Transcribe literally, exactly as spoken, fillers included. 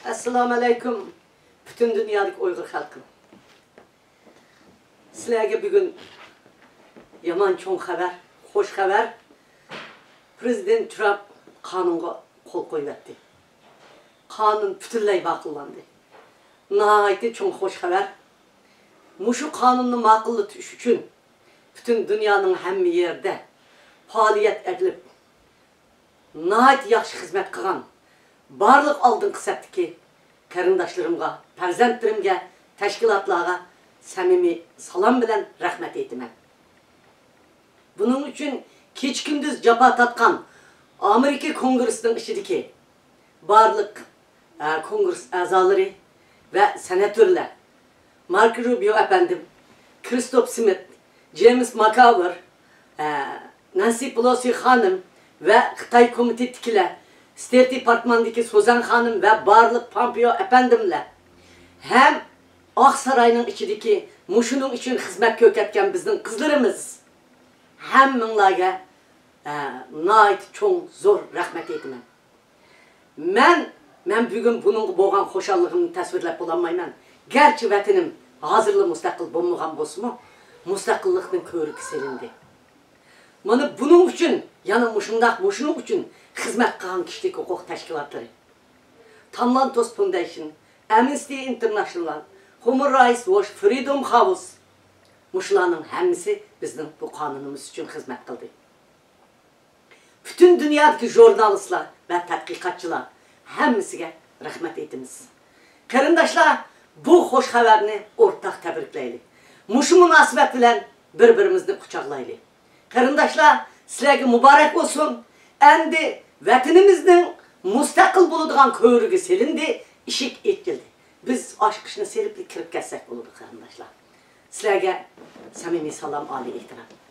ئەسسالامۇئەلەيكۇم، پۈتۈن دۇنيادىكى ئۇيغۇر خەلقىم. سىلەرگە بۈگۈن يامان چوڭ خەۋەر، خوش خەۋەر. پىرېزىدېنت ترامپ قانۇنغا قول قويۇۋەتتى. قانۇن پۈتۈنلەي ماقۇللاندى. ناھايىتى چوڭ خوش خەۋەر. مۇشۇ قانۇننى ماقۇللىتىش ئۈچۈن پۈتۈن دۇنيانىڭ ھەممە يېرىدە پائالىيەت ئېلىپ، ناھايىتى ياخشى خىزمەت قىلغان بارلىق ئالدىنقى سەپتىكى قېرىنداشلىرىمغا، پەرزەنتلىرىمگە، تەشكىلاتلارغا سەمىمىي سالام بىلەن رەھمەت ئېيتىمەن. بۇنىڭ ئۈچۈن كېچە-كۈندۈز جاپا تارتقان ئامېرىكا كونگرېسسىنىڭ ئىچىدىكى بارلىق، ئە، كونگرېس ئەزالىرى ۋە سېناتورلار، ماركو روبىيو ئەپەندىم، كرىستوپ سمىت، جېيمس ماكاۋېر، ئە، نانسى پېلوسى خانىم ۋە خىتاي كومىتېتتىكىلەر، ستېيت دېپارتمېنتتىكى سۇزان خانىم ۋە بارلىق پامپېئو ئەپەندىملەر ھەم ئاق ساراينىڭ ئىچىدىكى مۇشۇنىڭ ئۈچۈن خىزمەت كۆرسەتكەن بىزنىڭ قىزلىرىمىز، ھەممىڭلارگە، ئە، ناھايىتى چوڭ، زور رەھمەت ئېيتىمەن. مەن، مەن بۈگۈن بۇنىڭغا بولغان خۇشاللىقىمنى تەسۋىرلەپ بولالمايمەن. گەرچە ۋەتىنىم ھازىرلا مۇستەقىل بولمىغان بولسىمۇ، مۇستەقىللىقنىڭ كۆۋرۈكى سېلىندى. مانا بۇنىڭ ئۈچۈن، يەنە مۇشۇنداق، مۇشۇنىڭ ئۈچۈن خىزمەت قىلغان كىشىلىك ھوقۇق تەشكىلاتلىرى، تاملانتوس فوندېيشن، ئەمنىستى ئىنتېرناشنال، ھۇمان رايتس ۋوچ، فرىدوم خاۋس، مۇشۇلارنىڭ ھەممىسى بىزنىڭ بۇ قانۇنىمىز ئۈچۈن خىزمەت قىلدى. پۈتۈن دۇنيادىكى ژۇرنالىستلار ۋە تەتقىقاتچىلار ھەممىسىگە رەھمەت ئېيتىمىز. قېرىنداشلار، بۇ خوش خەۋەرنى ئورتاق تەبرىكلەيلى. مۇشۇ مۇناسىۋەت بىلەن بىر-بىرىمىزنى قۇچاقلايلى. قېرىنداشلار، سىلەرگە مۇبارەك بولسۇن. ئەمدى ۋەتىنىمىزنىڭ مۇستەقىل بولىدىغان كۆۋرۈكى سېلىندى، ئىشىك ئېچىلدى. بىز ئاچقۇچنى سېلىپلا كىرىپ كەتسەك بولىدۇ، قېرىنداشلار. سىلەرگە سەمىمىي سالام، ئالىي ئېھتىرام.